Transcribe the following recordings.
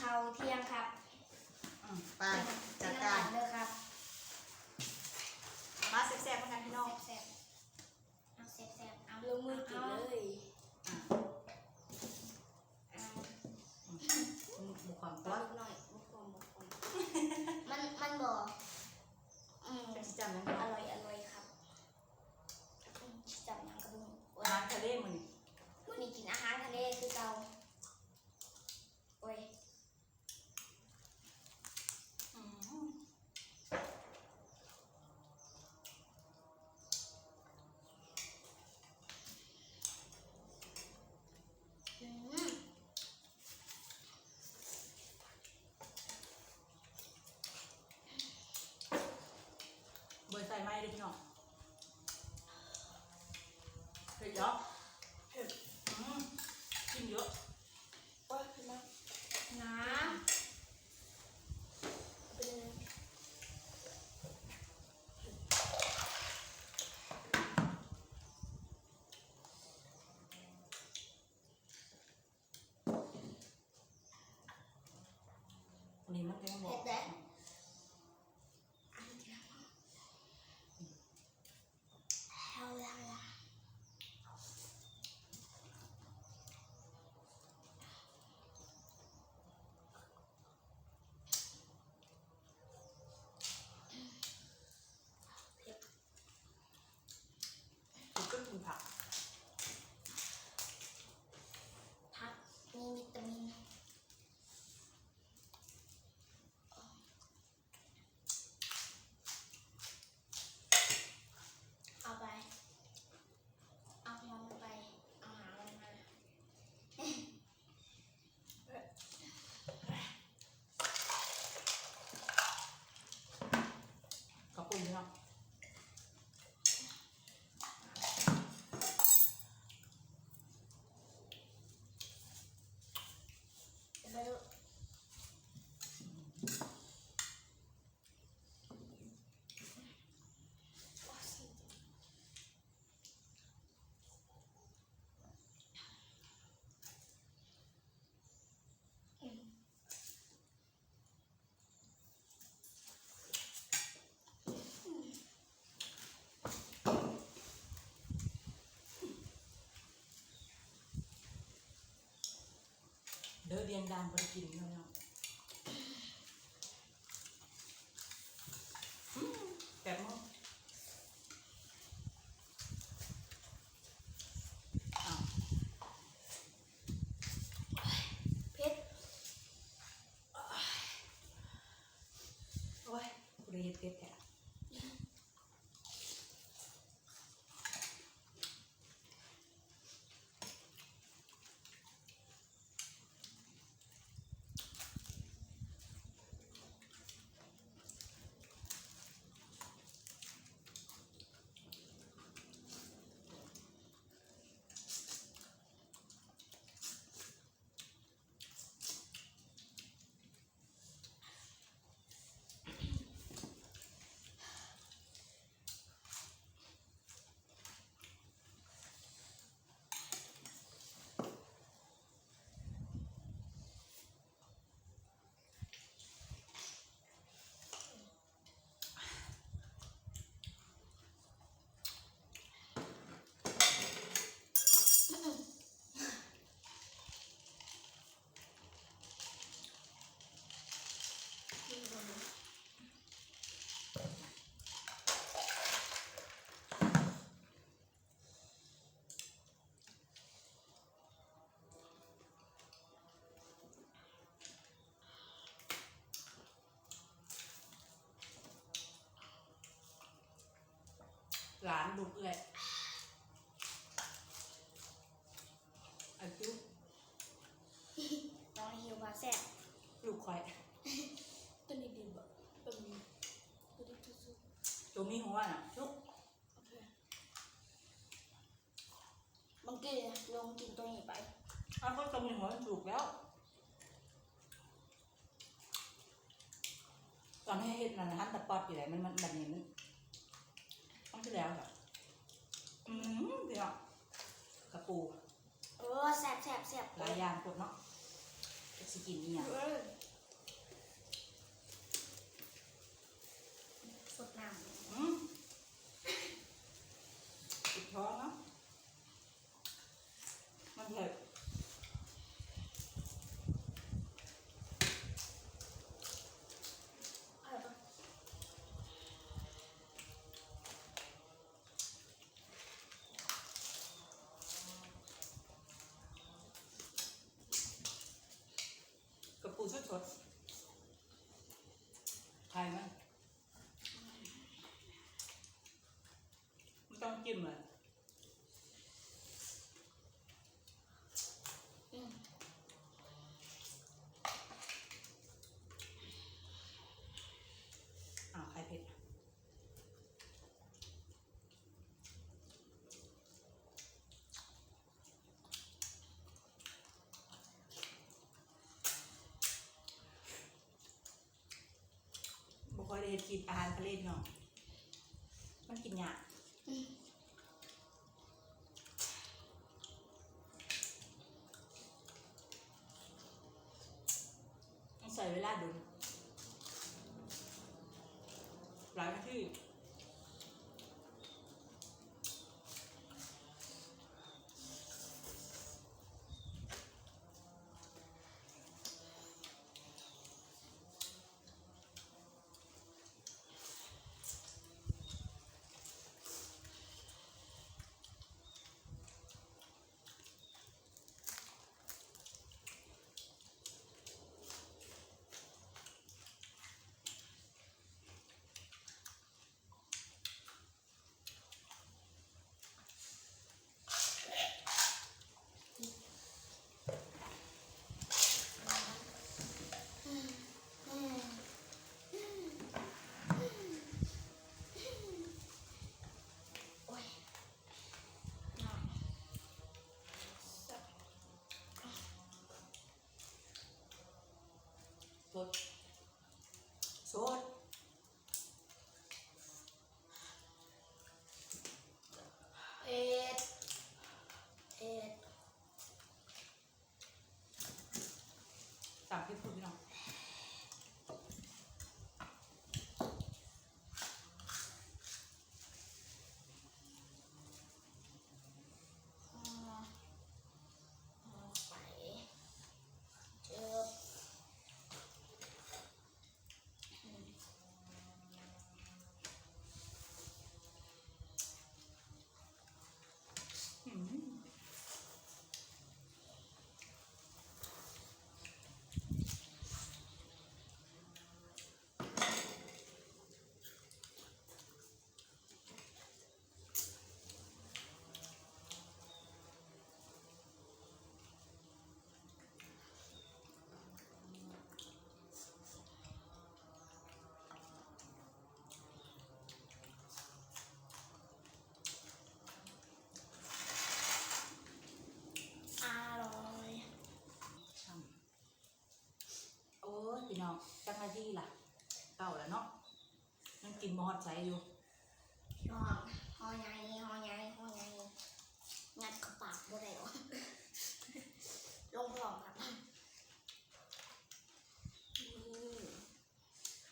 ເຂົ້າທ່ຽງຄັບ. ອືມ ໄປ ຈັດການເດີຄັບ. ມາແຊບໆນຳກັນພີ່ນ້ອງ. ແຊບໆ ເອົາແຊບໆ ເອົາ ລົງມືກິນເລີຍ. ອ່າ ອ່າ ອືມ ບໍ່ຄວາມຕົວະ ເລັກນ້ອຍ ບໍ່ຄວາມ ບໍ່ຄວາມ ມັນ ມັນບໍ່ ອືມ ຈັກຊິຈຳຫຍັງ ອະລ່ອຍ ອະລ່ອຍຄັບ. ອືມ ຊິຈຳຫຍັງກະບໍ່ຮູ້. ອາຫານທະເລມື້ນີ້ ມື້ນີ້ກິນອາຫານທະເລຄືເກົ່າ. ໂອ້ຍ ອືມ ອືມ. ບໍ່ໄດ້ໃສ່ໄມ້ເດີພີ່ນ້ອງ. ເຜັດເນາະ ເຜັດ ອືມ ກິນເຍອະ. ໂອ້ຍ ເຜັດມາກ ນ້ຳ ເປັນຍັງໄງ? ອັນນີ້ມັນກໍຍັງບໍ່ ເຜັດເດ້. ເຮັດກໍກິນຜັກ ຜັກມີວິຕາມິນ. ເອົາໄປ ເອົາຫົວມັນໄປ ເອົາຫາງມັນມາ. ຂອບຄຸນເນາະ. ເດີ ດຽງດາງບໍ່ໄດ້ກິນເນາະ. ອືມ ແປດໂມງ ອ້າວ ເຜັດ ໂອ້ຍ ຜູ້ໃດເຮັດເຜັດແທ້? ຫຼານລູກເອື້ອຍ ອາຈຸ ນ້ອງຫິວພາແຊບ ລູກຂ້ອຍ ໂຕນີ້ດີບໍ່? ໂຕນີ້ ໂຕນີ້ຄືສຸກ ໂຕມີຫົວນະ ສຸກ. ໂອເຄ ບາງທີລົງກິນໂຕນີ້ໄປ ເອົາ ກໍຕົ້ມໃນຫົວມັນສຸກແລ້ວ ຕອນໃຫ້ເຮັດນັ້ນຫັ້ນ ຕະປອດຢູ່ໃດ ມັນ ມັນ ບັດນີ້ມັນ ມັນຄືແລ້ວແຫຼະ. ອືມ ພີ່ນ້ອງ ກະປູ ເອີ ແຊບໆໆ ຫຼາຍຢ່າງໂພດເນາະ ຈັກຊິກິນອີ່ຫຍັງ ເອີ. สดๆ ไข่มัน บ่ต้องจิ้มเลย อืม อ้าว ไข่เผ็ด บ่ค่อยได้เฮ็ดคลิปอาหารทะเลพี่น้อง มันกินยาก มันใช้เวลาโดน หลายนาที สด สด เผ็ด เผ็ด ตำพริกป่นพี่น้อง อ่า เอาไป เจิบ อร่อย โอ้ย พี่น้อง จักนาทีล่ะ เก้าแล้วเนาะ ยังกินบ่ฮอดไสอยู่ พี่น้อง ห่อใหญ่ ห่อใหญ่ ห่อใหญ่ งัดเข้าปากบ่ได้หรอก ลงท้องครับ นี่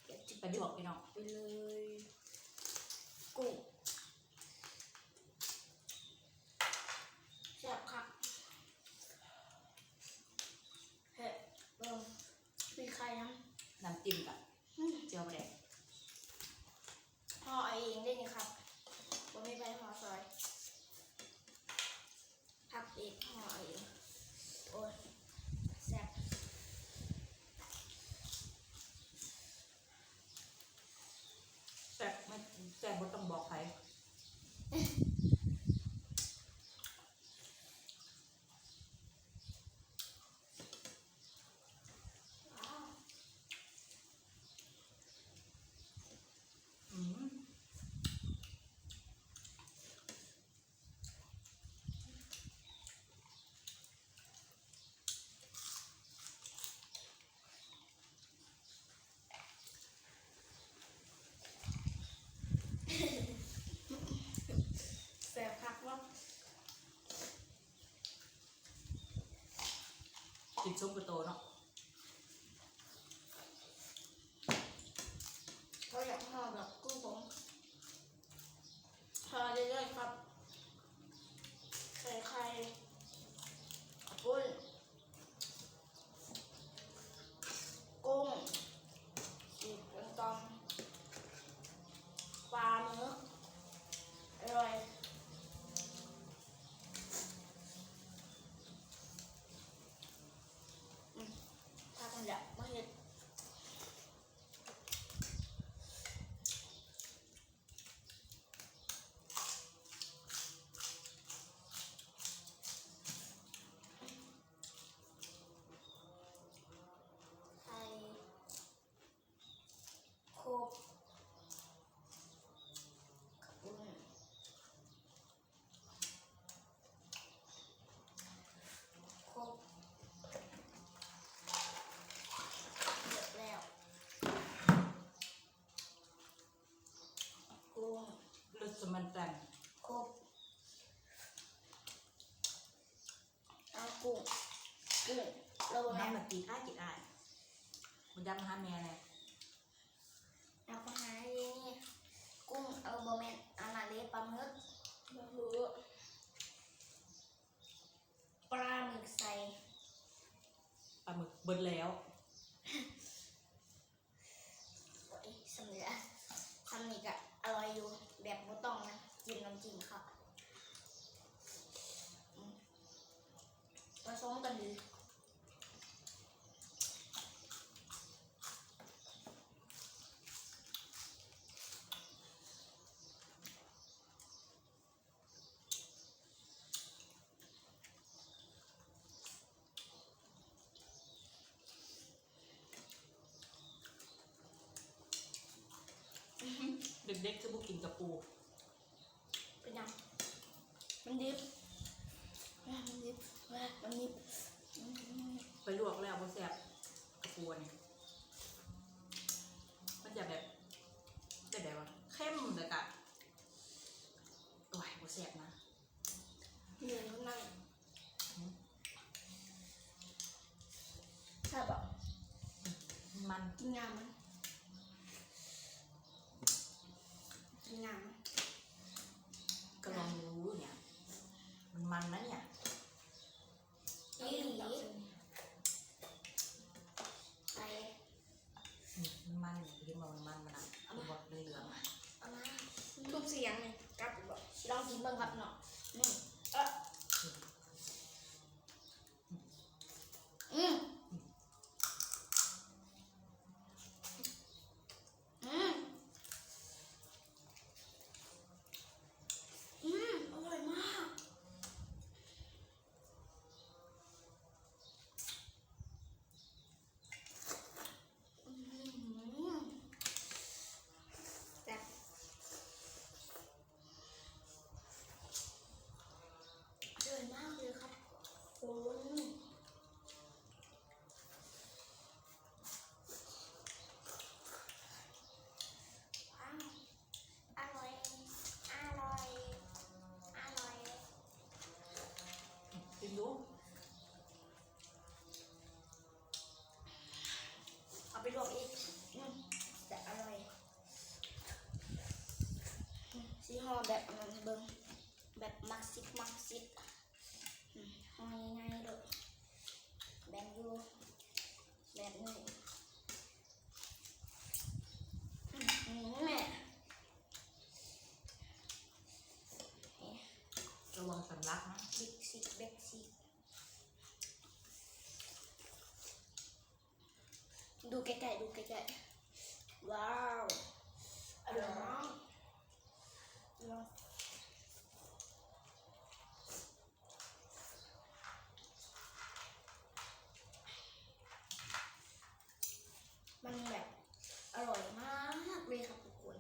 เก็บ ปลาหยวกพี่น้อง ไปเลย กุ้ง แซ่บคัก เผ็ด เบิ่ง มีไข่นำ น้ำจิ้มกะ อืม เจียวปลาแดก ห่อเอาเองเด้นี่ครับ บ่มีไผห่อซอย ผักเอง ห่อเอาเอง โอ้ย แซ่บ แซ่บ มันแซ่บบ่ต้องบอกไผ อืม แซ่บคักบ่ กินส้มกะโตเนาะ เขาอยากห่อแบบกุ้งผม ห่อเรื่อยๆครับ ใส่ไข่ ข้าวปุ้น กุ้ง ขีดเป็นกำ ปลาหมึก อร่อย ນ້ຳມັນກິນອ້າຍກິນອ້າຍ ບໍ່ຢາກມາຫາແມ່ແຫຼະ. ເອົາໄປຫານີ້ ກຸ້ງ ເອີ ບໍ່ແມ່ນ ອັນນັ້ນເດ້ ປາໝຶກ ບໍ່ຮູ້ ປາໝຶກໃສ່ ປາໝຶກເບິດແລ້ວ. ໂອ້ຍ ສ່ຳນີ້ລະ ສ່ຳນີ້ກະອະລ່ອຍຢູ່ ແບບບໍ່ຕ້ອງນະ ຈິ້ມນ້ຳຈິ້ມເຂົ້າ ອືມ ປະສົມກັນດີ. ເດັກໆ ຄືບໍ່ກິນກະປູ? ເປັນຫຍັງ? ມັນດິບ ມັນດິບ ມັນດິບ. ໄປລວກແລ້ວບໍ່ແຊບ ກະປູນີ້ ມັນຈະແບບ ແບບໃດວະ ເຄັມ ແລ້ວກະ ໂອ້ຍ ບໍ່ແຊບນະ. ເໜືອນມັນນັ້ນ ອືມ ແຊບບໍ່? ມັນ ກິນງາມັນ ກິນງາມັນ ກະລອງດູເນຍ ມັນມັນນະເນຍ ອີ່ຫຼີ ໄປ. ອືມ ມັນ ເຫັນບໍ່ ມັນ ມັນນະ ເອົາມາ ເຫຼືອງໆ ເອົາມາ ທຸບຊິຫຍັງນີ້ ກັບບໍ່? ຊິລອງກິນເບິ່ງຄັບເນາະ ອືມ ເອີ ອືມ ອືມ ອືມ ອະລ່ອຍມາກ. ອືມ ແຊບ ເດືອດມາກເລີຍຄັບຄົນ. ອະລ່ອຍ ອະລ່ອຍ ອະລ່ອຍ ກິນດູ. ເອົາໄປລວກອີກ ອືມ ຈະອະລ່ອຍ ອືມ ຊິຫໍ່ແບບອັນນັ້ນໃຫ້ເບິ່ງ ແບບມັກຊິດ ມັກຊິດ ອືມ ຫໍ່ໃຫຍ່ໆໂລດ ແບ່ງຢູ່ແບບນີ້ ອືມ ແມ່ ລະວັງສຳລັກນະ ເບັກຊິກ ເບັກຊິກ. ດູໃກ້ໆ ດູໃກ້ໆ ວ້າວ ອະລ່ອຍມາກ ລອງ ມັນແບບອະລ່ອຍມາກເລີຍຄັບທຸກຄົນ.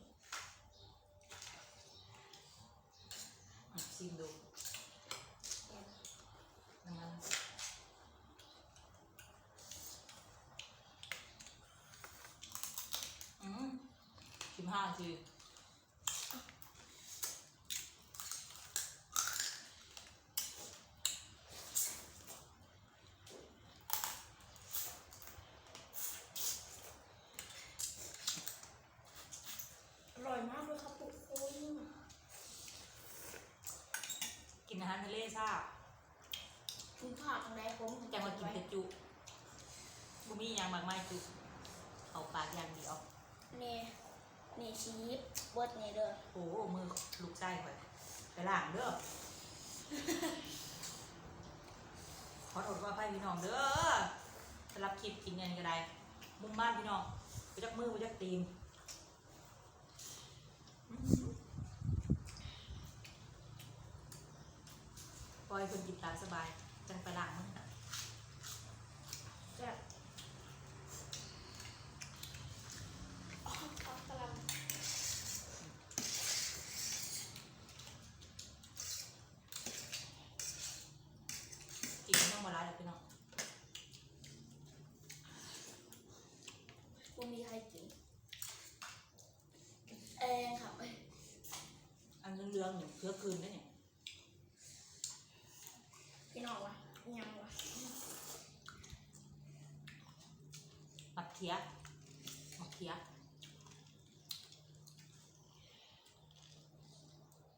ອະ ຊີມດູ ນ້ຳມັນ ອືມ ສິບຫ້ານາທີ. ອະລ່ອຍມາກເລີຍຄັບທຸກຄົນ ກິນອາຫານທະເລຊາ ກິນຂ້າວຈັ່ງໃດຜົມ ຈັ່ງວ່າກິນແຕ່ຈຸ ບໍ່ມີຫຍັງມາກມາຍ ຈຸເຂົ້າປາກຢ່າງດຽວ ນີ້ ນີ້ຊິຫຍິບເບິດນີ້ເດີ. ໂອ້ ມືລູກຊາຍຂ້ອຍ ໄປລ້າງເດີ ຂໍໂທດຂໍອະໄພພີ່ນ້ອງເດີ. ສຳລັບຄລິບກິນອັນນີ້ກະໄດ້ ມຸມມາມພີ່ນ້ອງ ບໍ່ຈັກມືບໍ່ຈັກຕີນ. ອືມ ປ່ອຍເພິ່ນກິນຕາມສະບາຍ ຈັ່ງໄປລ້າງມື. ແຊບ ກິນຍັງບໍ່ຫຼາຍດອກພີ່ນ້ອງ ບໍ່ມີໃຜກິນ. ແອງຄັບ ອັນເຫຼືອງໆນີ້ເຄືອຄືນເດ້ນີ້ ພີ່ນ້ອງວະ ອີຫຍັງວະ. ຽ ໝາກເຂຍ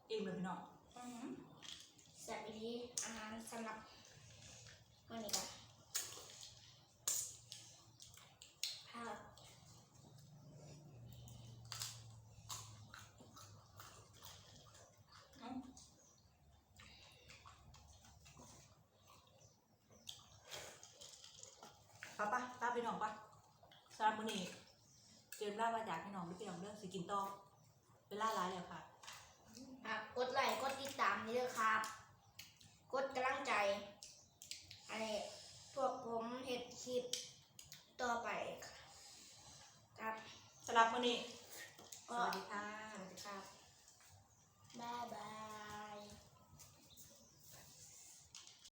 ອີ່ມແລ້ວພີ່ນ້ອງ. ອືມ ແຊບອີ່ຫຼີ ອາຫານສຳລັບມື້ນີ້ກະ ໄປໆ ລາພີ່ນ້ອງປະ ສຳລັບມື້ນີ້ ເຈີມລາລາຈາກພີ່ນ້ອງເດີ ພີ່ນ້ອງເດີ ຊິກິນຕໍ່ ເວລາຫຼາຍແລ້ວຄ່ະ. ຝາກກົດໄລ້ ກົດຕິດຕາມເດີຄັບ ກົດກຳລັງໃຈໃຫ້ພວກຜົມເຮັດຄລິບຕໍ່ໄປຄັບ. ສຳລັບມື້ນີ້ ສະຫວັດດີຄ່ະ.